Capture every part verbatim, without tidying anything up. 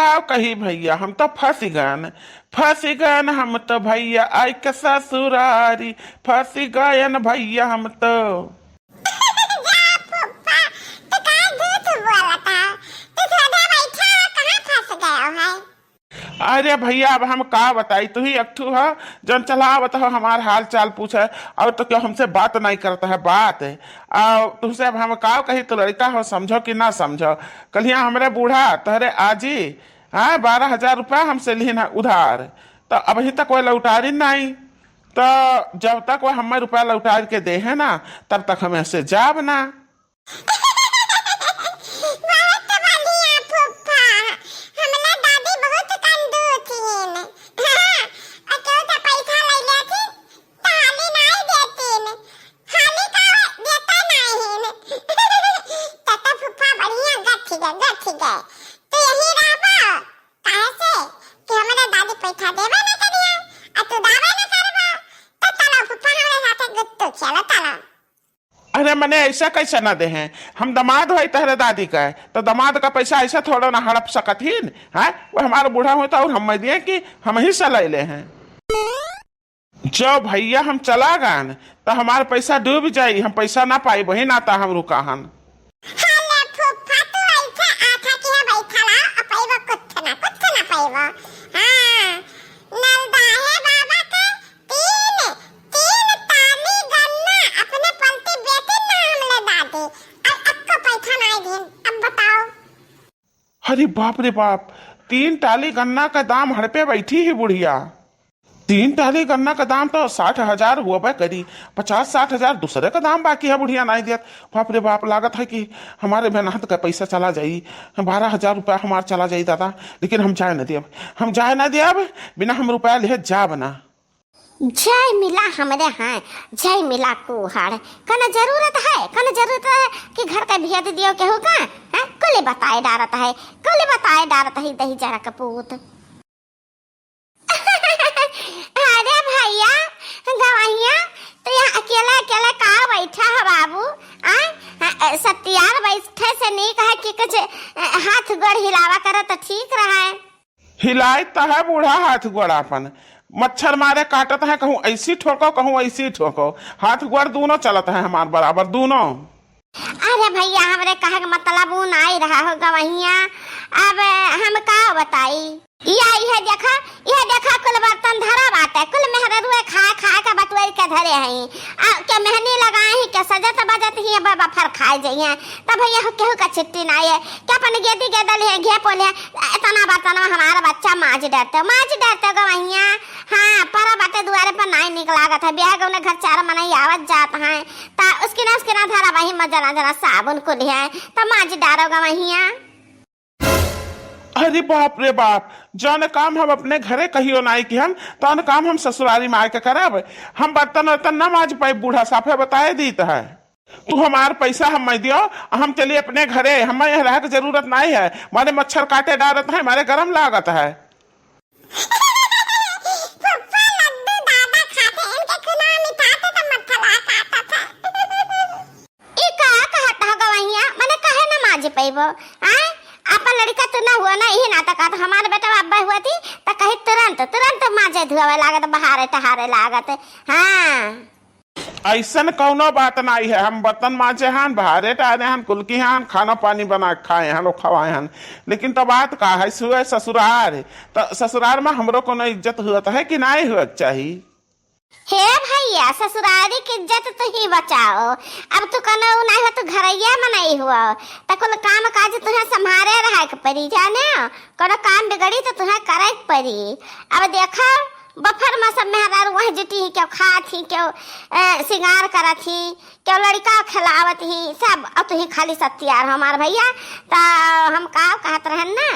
का कही भइया, हम तो फँसि गएन, फँसि गएन हम तो भइया, आइके ससुरारी, फँसि गएन भइया हम तो। जा फूफा, तू का झूठ बोलत है? तू सीधा बैठा हो, कहाँ फँस गयो है? अरे भइया, अब हम का बताई, तू ही एक ठू ह, जौन चला आवत हो हमार हाल चाल पूछे, और तो क्यों हमसे बात नहीं करता है, बात। आ, तुमसे अब हम का कही, तू लड़का हो, समझो कि ना समझो। कल्हियाँ हमरे बूढ़ा, तोहरे आजी, हाँ, बारह हजार रुपया हमसे लिहिन है उधार, तो अबहीं तक वह लौटारिन नाई। तो जब तक वह हमें रुपया लौटार के देहे ना, तब तक हम एसे जाब ना। बहुत बढ़िया फूफा, हमला दादी बहुत कंजूस हिन। हाँ, और केहू से पैसा ले लेथिन, तो हाली नाई देतिन, हाली का देता नाई हिन। तब तो फूफा बढ़िया गठ गए, गठ गए। तू यही रहबा, काहे से कि हमरे दादी पैसा देबे ना करिया, आ तू दावे ना करबा, तो चलो फूफा हमरे साथे गुत्तू खेलो, चलो। अरे मने ऐसा कैसे ना देहें, हम दमाद होई तहरे दादी का, तो दमाद का पैसा ऐसा थोड़ा ना हड़प सकत ही, हैं? वो हमारे बूढ़ा होई तो और हम दिए कि हम ही से ले ले हैं। जो भइया हम चला गन, तो हमार पैसा डूब जाई, हम पैसा ना पाई, वही नाता हम रुका हन। हेले फूफा, तू ऐसे आथा किहे बैठला, आ पइबो कुछ ना, कुछ ना पइबो। हाँ, नलदाहे बाबा के तीन, तीन टाली गन्ना अपने पलती बेटी नाम ले दादी, और अक्को पैसा नाई दीन। अब बताओ। अरे बाप रे बाप, तीन टाली गन्ना का दाम हड़पे बैठी ही बुढ़िया। तीन टाली गन्ना का दाम तो साठ हजार हुआ बे करी, पचास साठ हजार दूसरे का दाम बाकी है बुढ़िया नाई दियत। बाप रे बाप, लागत है कि हमारे मेहनत का पैसा चला जाई, बारह हजार रुपया हमार चला जाई दादा, लेकिन हम जाए ना दियब, हम जाए ना दियब, बिना हम रुपया लिहे जाब ना। जय मिला हमरे हैं, जय मिला कुहड़। कन जरूरत है, कन जरूरत है कि घर का भेद दियो केहू का? हैं? कुल बताए डारत है, कुल बताए डारत है दही जरा कपूत। अरे भइया, गवहिया, तू यहाँ अकेले अकेले का बैठा है बाबू? आय, सत्यार बैठे से नीक है कि कुछ, अ, हाथ गोड़ हिलावा करे तो ठीक रहे। हिलाइत त है बूढ़ा हाथ गोड़ आपन, मच्छर मारे काटत है, कहूँ ऐसी ठोको, कहूँ ऐसी ठोको, हाथ गोड़ दूनो चलत है हमार बराबर, दूनो। अरे भइया, हमरे कहे के मतलब ऊ नाई रहा हो गवहिया, अब हम का बताई? या इहे देखा, इहे देखा, कुल बर्तन धरा बाटे, कुल मेहररुए खाए खाए के बटुआई के धरे हैं। आ, के मेहनी लगाए ही, के सजत बजत ही, अब बफर खाए जइहें। तब भइया, केहू का छिट्टी नाई है, के अपन गेदी गेदल है, घे पोले है, इतना बर्तन हमारा बच्चा माज डरते, माज डरते गवहिया। हाँ, पर बाटे दुआरे पर नाई निक लागत है, बियाह गौने घर चार मनई आवत जात हैं, ता उसकी ना, उसकी ना धरा वही में जना जना साबुन कुल है, तब माज डारो गवहिया। अरे बाप रे बाप, जौन काम हम अपने घरे कहियो नाई किहन, तौन काम हम ससुरारी में आके करब। हम बर्तन वर्तन ना माज पाई, बूढ़ा साफे बताए दीत है। तू हमार पैसा हमें दियो, हम चली अपने घरे, हमें यहाँ रहे के जरूरत नाई है। मारे मच्छर काटे डारत है, मारे गरम लागत है। फुफ्फा लड्डू दादा खाते, इनके खुना मिठाते तो मच्छर काटत है। ई का कहत ह गवहिया, मने काहे न माजे पइबो? आय, आपन लड़िका तू न हुआ न, इही नाता कहत, हमार बेटा अब्बे हुआ थी, त कही तुरंत, तुरंत माजे धुआवे लागत, बहारे टहारे लागत। हाँ। अइसन कउनो बात नाई है, हम बर्तन माजे हन, बहारे टहारे हन, कुल की हन, खाना पानी बना के खाए हन, वो खवाए हन, लेकिन तो बात का है, सुए ससुरार, त ससुरार में हमरो कउनो इज्जत हुअत है कि नाई हुआ के चाही? हे भइया, ससुरारी के इज्जत तू ही बचाओ। अब तू कनो उ नाई हो, तू घरैया में नाई हुआ, त कुल काम काज तुहे संभारे रहे के पड़ी, जाने? कउनो काम बिगड़ी त तुहे करे के पड़ी। अब देखो, बफर में सब मेहरारू वहीं जुटी ही, केउ खात ही, केउ, ए, सिंगार करत ही, केउ लड़िका खेलावत ही, सब, और तू ही खाली सत्यार हो हमार भइया। त हम का कहत रहन ना,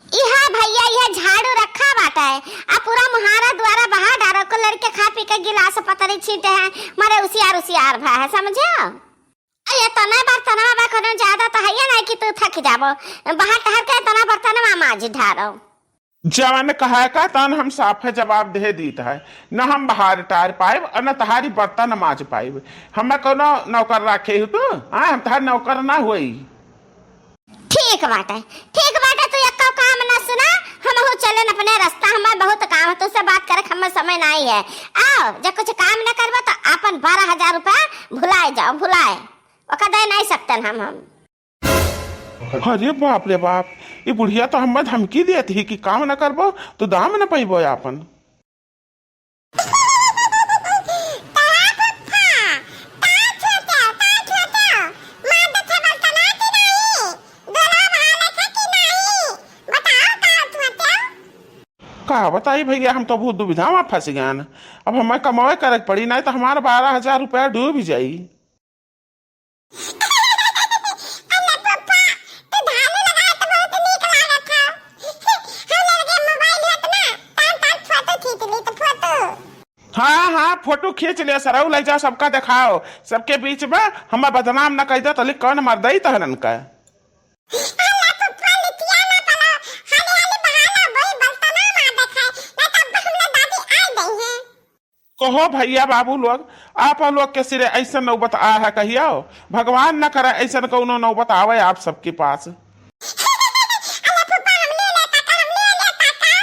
इहा भइया, इहा झाड़ू रखा बाटे, आ पूरा मुहारा दुआरा बहा डारो, को लड़िके खा पी के गिलास पतरी छींटे हैं, मारे उसियार उसियार भा है, समझो? आ ये तना बर्तनवा बा, कोनो ज्यादा तो है ना कि तू थक जाबो, बहा टहर के तना बर्तनवा माज ढारो। जवन कहे का तन हम साफे जवाब दे दीत है, न हम बहार टार पाइब और न तहारी बर्तन माज पाइब। हमें कोनो नौकर राखे हो तू? हाँ, हम तहार नौकर ना होई। ठीक ठीक बाटे, ठीक बाटे, तू एक्को काम ना सुना, हमहू चलेन अपने रास्ता, हमें बहुत काम है, तुझसे बात करे के हमें समय नाहीं है। आओ, जब कुछ काम न करबो तो अपन बारह हजार रुपया भुलाए जाओ, भुलाए, ओका दे नाहीं सकतेन हम, हम। अरे बाप रे बाप, ई बुढ़िया तो हमें धमकी देत ही कि काम न करबो तो दाम न पइबो आपन। तोरा फुफ्फा, का छूटो, का छूटो? मार देथे बर्तनवा कि नाहीं? दुल्हा भाले थे कि नाहीं? बताओ, का छूटो? का बताई भइया, हम तो बहुत दुविधा में फँस गएन। अब हमें कमावे करे के पड़ी, नाहीं तो हमार बारह हजार रुपया डूब जाई। अरे पप्पा, तू धानी लगाए तो बहुत नीक लागत हौ। हम लोग के मोबाइल होत ना, तान तान फोटो खींच ली तो फोटो। हाँ, हाँ, फोटो खींच ले, सरऊ ले जाओ, सबका देखाओ, सबके बीच में हमें बदनाम न कर दो, तली कौन मर्दई तहरन का। अरे पप्पा, लिटिया ना पलो, हाली हाली बहाना बोई बर्तनवा ना देखाए, ना तो हम लोग दादी आ गई हैं। कहो भइया बाबू लोग, आप लोग के सिरे अइसन नौबत आ है कहियो? भगवान न करे अइसन कउनो नौबत आवे आप सबके पास। अरे फूफा, हम ले लेता का, हम ले लेता का?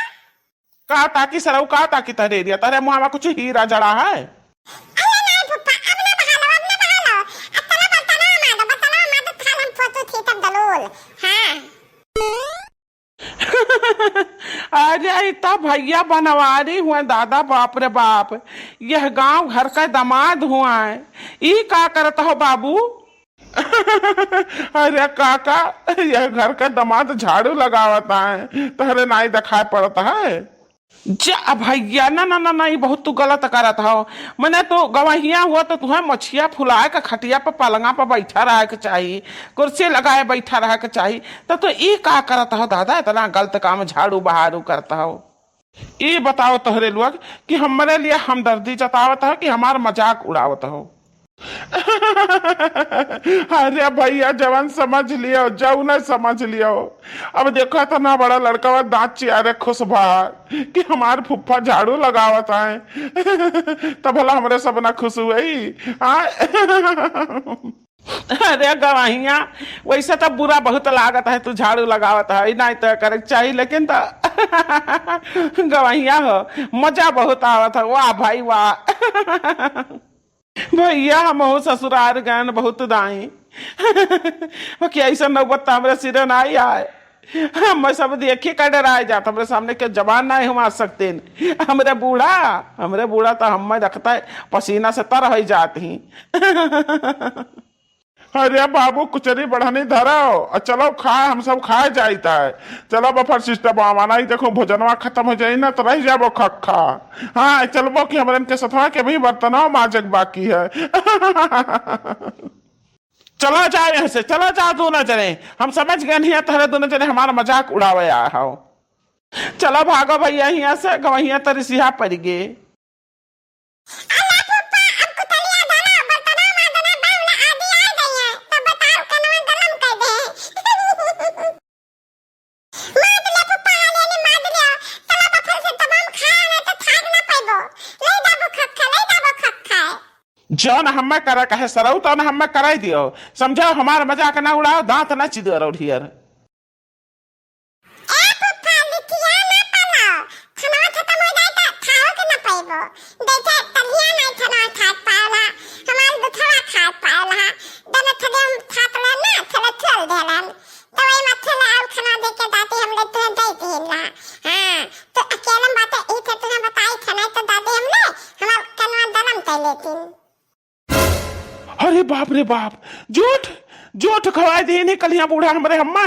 का ताकी सरऊ, का ताकी तहरे एरिया, तहरे मुँह में कुछ हीरा जड़ा है? अरे नहीं फूफा, अब ना बहालो, अब ना बहालो। अब तना बर्तनवा मार दो, बर्तनवा मार दो, थाल हम फोटो खींचब दलोल। हाँ। अरे, ई त भइया बनवारी हुए, दादा, बाप रे बाप, यह गाँव घर का दमाद हुआ है, ई का करत हो बाबू? अरे काका, यह घर का दमाद झाड़ू लगावत है, तहरे नाई देखाए पड़त है। जा भइया, ना, ना, ना, ना, ई बहुत तू गलत करत हो। मने तू गवहिया हुआ तो तुहें मछिया फुलाए के खटिया पे पलंगा पे बैठा रहे के चाही, कुर्सी लगाए बैठा रहे के चाही। तो तू ई का करत हो दादा, इतना गलत काम झाड़ू बहारू करत हो? ई बताओ तोहरे लोग कि हमरे लिए हमदर्दी जतावत हो कि हमार मजाक उड़ावत हो? अरे भइया, जवन समझ लियो, जउने समझ लियो। अब देखो, इतना बड़ा लड़कवा दाँत चियारे खुश भा कि हमार फुफ्फा झाड़ू लगावत हैं। तब भला हमरे सब ना खुश हुई? आय? अरे गवहिया, वैसे तो बुरा बहुत लागत है, तू झाड़ू लगावत है, नाहीं तो करे के चाही, लेकिन तो गवहिया हो, मजा बहुत आवत है, वाह भाई वाह। भइया, हमहू ससुरार गएन बहुत दाई। बाकी अइसन नौबत त हमरे सिरे नाई आए। हम सब देखी का डराए जात, हमरे सामने के जबान नाई हुआ सकतेन। हमरे बूढ़ा, हमरे बूढ़ा त हमें रखता है, पसीना से तर होइ जात ही। अरे बाबू, कुचरी बढ़नी धरो, अउर चलो खाए, हम सब खाए जाइत है। चलो बफर सिस्टम आवा, नाहीं देखो भोजनवा खतम होइ जाई ना, त रहि जाबो खक्खा। हाँ, चलबो कि हमरन के सथवा के भी बर्तनवा माजे के बाकी है। चलो जाओ यहाँ से, चलो जाओ दूनो जने। हम समझ गएन हियाँ तहरे दूनो जने हमार मजाक उड़ावे आए हो। चलो भागो भइया हियाँ से, गवहिया तरी सिहा पड़ि गे। अल्लाह फूफा, अब कुतलिया धरा, बर्तनवा मार देना, बावला आदि आ गई है, तब बताओ कनवा गरम कर दे। मार ले फूफा, हाले हाले मार ले, चलो बफर से तमाम खाए ना तो थाक ना पाइबो, ले जाबो खक्खा, ले जाबो खक्खा। जौन हम्मे करे कहे सरऊ, तौन हम्मे कराई दियो, समझाओ, हमार मजाक ना उड़ाओ, दाँत ना चिदो रौढ़ियर। ए फूफा, लिट्ठिया ना पालो, खाना खतम हो जाए तो खाओ के ना पाइबो। देखे, तलिया नहीं खाना खात पावला, हमार दुखवा खात पावला। दन थले हम खात रहन ना, थले चल देलन। दवाई में थले और खाना दे के दादी हमले तुहे दे दिहिन ला। हाँ, तो अकेले में बातें ई थे तुहे बताई खाना तो दादी हमले हमार कनवा दरम कर लेतिन। अरे बाप रे बाप, झूठ, झूठ खवाए दीन ही कलिया बूढ़ा हमरे हम्मा।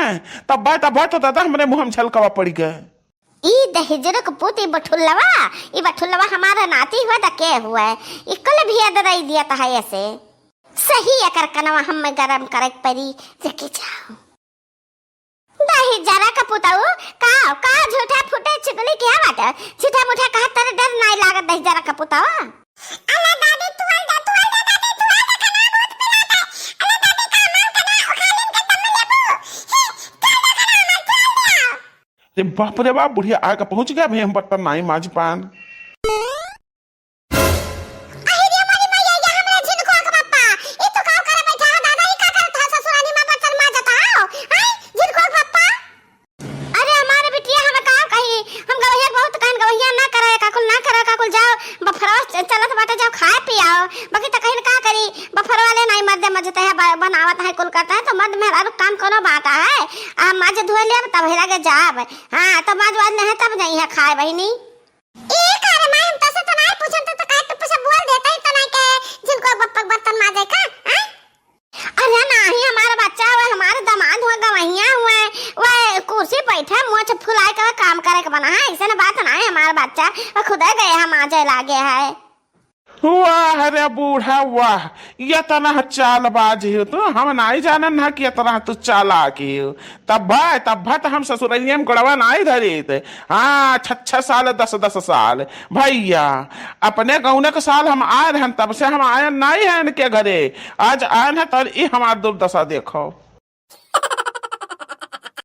तब्बा, तब्बा तो दादा हमरे मुँह में झलकवा पड़ि गए। ई दहिजरक पूत, ई बठुल्लवा, ई बठुल्लवा हमारा नाती हुआ त के हुआ है? ई कुल भी अदरई दिया त है ऐसे। सही एकर कनवा हम्मे गरम करे के पड़ी, रुकी जाओ। दहिजरा का पुतऊ, का, का झूठा फूटे चुगली किया बाटे? झूठा मूठा कहा, तरे डर नाई लागत दहिजरा का पुतऊ? अल्लाह दादी, तू आल जा, तू आल जा दादी, तू आल जा, कना भूत पिलात है। अल्लाह दादी, का माल कना उखा लेन के तब लेबू। ही, तू आल जा कना माल, तू आल जा। अरे बाप रे बाप, बुढ़िया आके पहुंच गया, भाई हम बर्तन नाई माज पान। अरे रे मोरी मैया, ये हमरा झिनकुआ के पप्पा, ई तू का करे बैठा हो दादा, ई का करत हो ससुरानी में बर्तन माजत हो? हैं? झिनकुआ के चलत बाटे, जाओ खाए पियाओ, बाकी त कहीं का करी, बफर वाले नाहीं मर्दे मजते हैं, ब-, बनावत है, कुल करते हैं, तो मर्द मेहरारू काम कोनो बात है, आ मज धोए लेब तब हेरा के जाब। हाँ, तो मज वाज नहीं तब जाई है खाए बहिनी। ई का रे माई, हम तोसे तो नाहीं पूछन, तो, तो काहे टुप्पू से बोल देते ही तो नाहीं के जिनको बप्पक बर्तन माजे का, हाँ? अरे नाहीं, हमार बच्चा हुए, हमार दामाद हुए, गवहिया हुए, वह कुर्सी बैठे, मुँह फुलाए के काम करे के बना है, ऐसे न बात नाहीं, हमार बच्चा वह खुदे गए हम आ जाए लागे है। वाह रे बूढ़ा वाह, इतना चालबाज हो तू, हम नाहीं जानन ना कि इतना तू चालाक हो। तब भाई, तब भाई तो हम ससुरलिया में गोड़वा नाहीं धरीत। हाँ, छह छह साल, दस दस साल। भैया, अपने गौने के साल हम आए रहन, तब से हम आयन नाहीं है इनके घरे। आज आयन है, तब ई हमार दुर्दशा देखो।